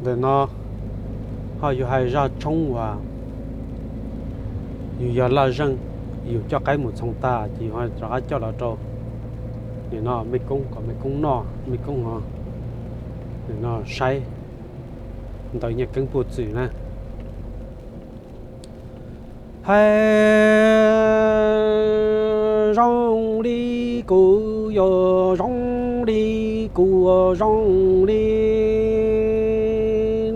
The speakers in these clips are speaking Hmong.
Ntawm no ho yus hais zaj tshoob uas yus yog laj zeej, yus coj qaib mus txhoov tag ces yus ho rov qab coj los rau nim no mej koob kom mej koob noj, mej koob ho nim no saib ntawm Nyiaj Keeb puj txwm na. Hais zoo li kuv yuav zoo li kuv yuav zoo li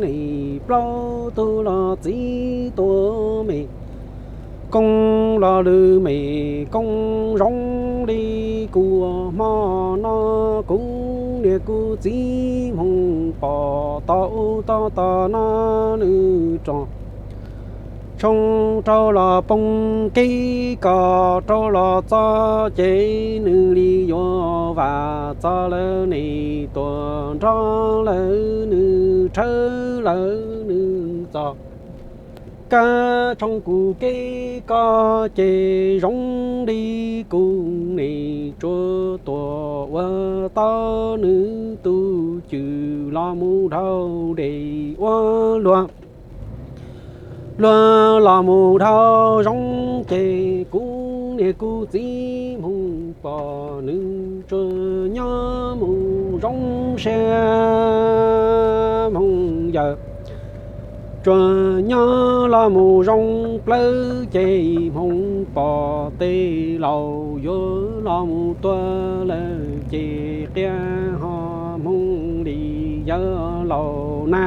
neeg plaub tug los txiv tuag, me koob los lwm me koob zoo li kuv hmo no, kuv niam kuv txiv hmoov pom tom ub tom no nws rov tshoob rau los poob kev kos rau los txog ces nws li yuav vam txog lawm, nws tuag nrog lawv, nws tshawb lawv, nws txoj kab tshoob kuv kev kos ces zoo li kuv, nws tsuas tuag ua tau nws tus cwm los mus dhau dej ua luag. Luag los mus dhau zoo ces kuv niam kuv txiv hmoov pom nws tsuas nyob mus zoo siab hmoov yawm, tsuas nyob los mus zoo plawv ces hmoov pom tej laus yuav los mus tua lawm ces qia ho hmoov li yawm laus na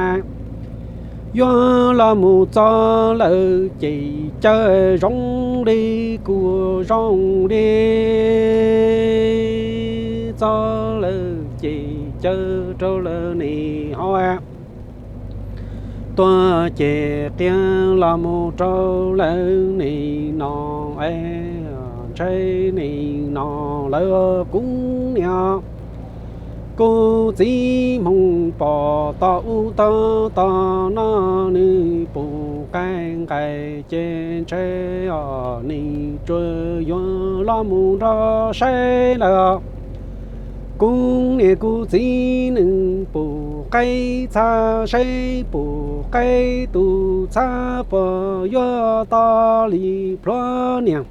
yuav los mus txog lawm ces caw zoo li kuv zoo li txog lawm ces caw rau lawv nws ho tuag ces qia los mus rau lawv nws no es ntshai nws no lawv kuv niam kuv txiv hmoov pom tom ub tom no nws puv qaib nqaij ces ntshai os nws tsuas yuav los mus nrog saib lawm. Kuv niam kuv txiv nws puv qaib txhab saib puv qaib tus txhab puas yuav tau li plhuav niam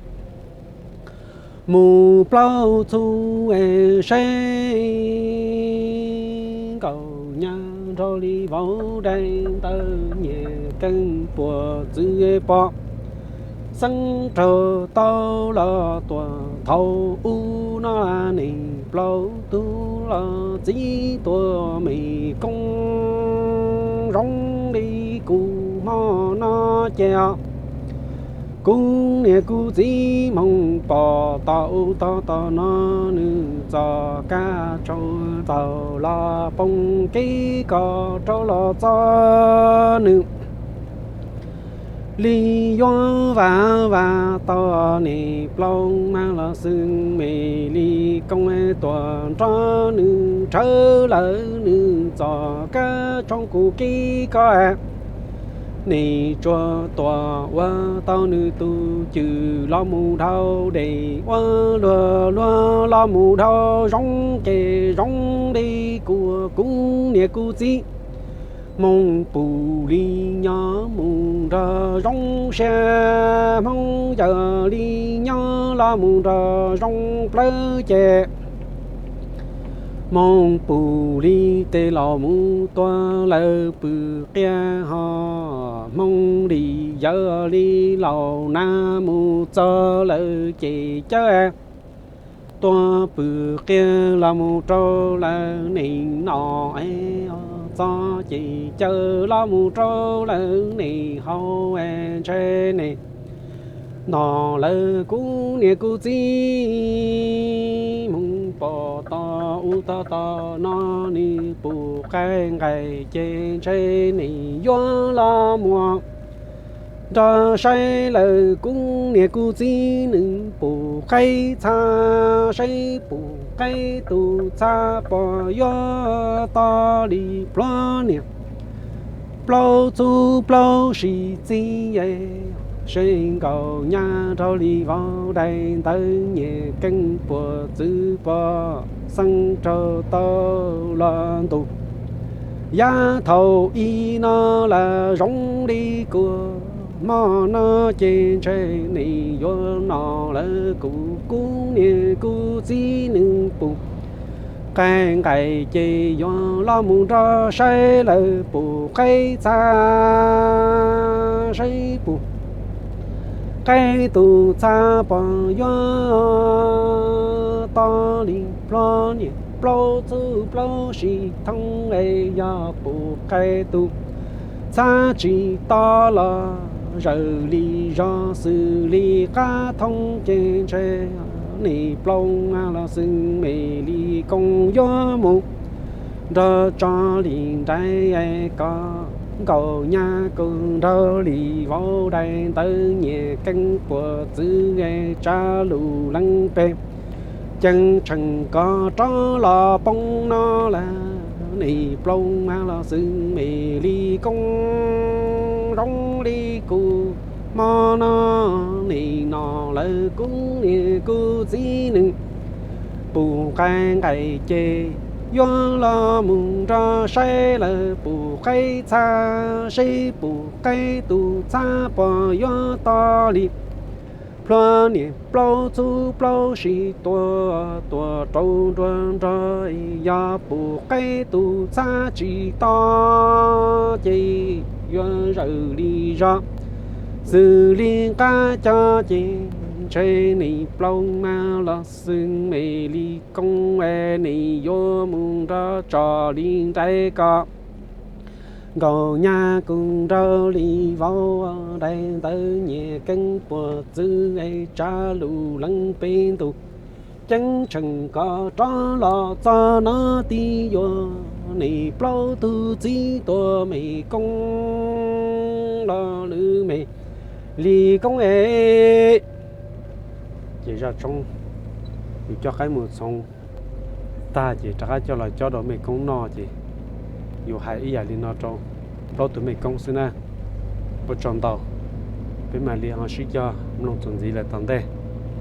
mus plaub txhub es saib nkaus nyab nrog li vauv dai ntawd nyias keeb puas txwv pom xeeb raug tau los tuag thaum ub no nws plaub tug los txiv tuag me koob zoo li kuv hmo no ces kuv niam kuv txiv hmoov pom tom ub tom no nws txoj kab tshoob txaus los poob kev kos rau los txog nws li yuav vam vam tau nws plaub mas los xwb me li koob tuag nrog nws rhawv lawm nws txoj kab tshoob kuv kev kos nws tsuas tuag ua tau nws tus cwm los mus dhau dej ua luag luag los mus dhau zoo ces zoo li kuv kuv niam kuv txiv hmoov pum li nyob mus nrog zoo siab hmoov yawm li nyob los mus nrog zoo plawv ces hmoov pum li tej laus mus tua lawv pw qia ho hmoov li yawm li laus nab mus txog lawm ces cawb tuag pw qia los mus rau lawv neeg no es txog ces cawb los mus rau lawv neeg haus es ntshai neeg no lawv kuv niam kuv txiv hmoov pom tom ub tom no nws pum qaib nqaij ces ntshai neeg yuav los muag nrog saib lawv kuv niam kuv txiv nws pum qaib txhab saib pum qaib tus txhab puas yuav tau li plhuav niam plaub txhub plaub sis txiv saib nkaus nyab rau li vauv dai ntawd nyias keeb puas txwv pom xeeb raug tau los ntus Yav thaum ub no lawm zoo li kuv, hmo no ces ntshe nws yuav no lawm. Kuv, kuv niam kuv txiv nws puas qaib nqaij ces yuav los mus nrog saib lawm, puas qaib txha, saib puas qaib tus txha puas yuav toj li. Plhuav niam plaub txhub plaub sib thoob es yog puas qaib tus txha tsis toj los zaws li zog, xws li qab thoob ces ntshe niam plaub mas los xwb me li koob yuav mus nrog tso li nraim, kom Nkaus Nyab Koos nrog li vauv dai ntawd nyias keeb puas txwv es tsa lus leeb pem ceeb tsheej kom rov los poob no lawm. Niam plaub mas los xwb me li koob zoo li kuv, hmo no nws no lawm. Kuv niam kuv txiv nws puas qaib nqaij ces yuav los mus nrog saib lawm, puas qaib txha, saib puas qaib tus txha puas yuav toj li. Plhuav niam plaub txhub plaub sib tua, tua rau nruab nrog, yog puas qaib tus txha tsis toj ces yuav zaws li zog, xws li qab coj ces ntshe niam plaub mas los xwb me li koob es nws yuav mus nrog tso li nraim kom Nkaus Nyab Koos nrog li vauv dai ntawd nyias keeb puas txwv es tsa lus leeb pem tus ceeb tsheej kom rov los txog no tib yuav niam plaub tus txiv tua me koob los lwm me li koob es. Ces zaj tshoob yus coj qaib mus txhoov tag ces rov qab coj los cob rau me koob noj ces yus hais ib yam li no rau plaub tus me koob xwb na. Ua tsaug ntau, peb mam li ho sib cog mloog txuas ntxiv lawm tom ntej.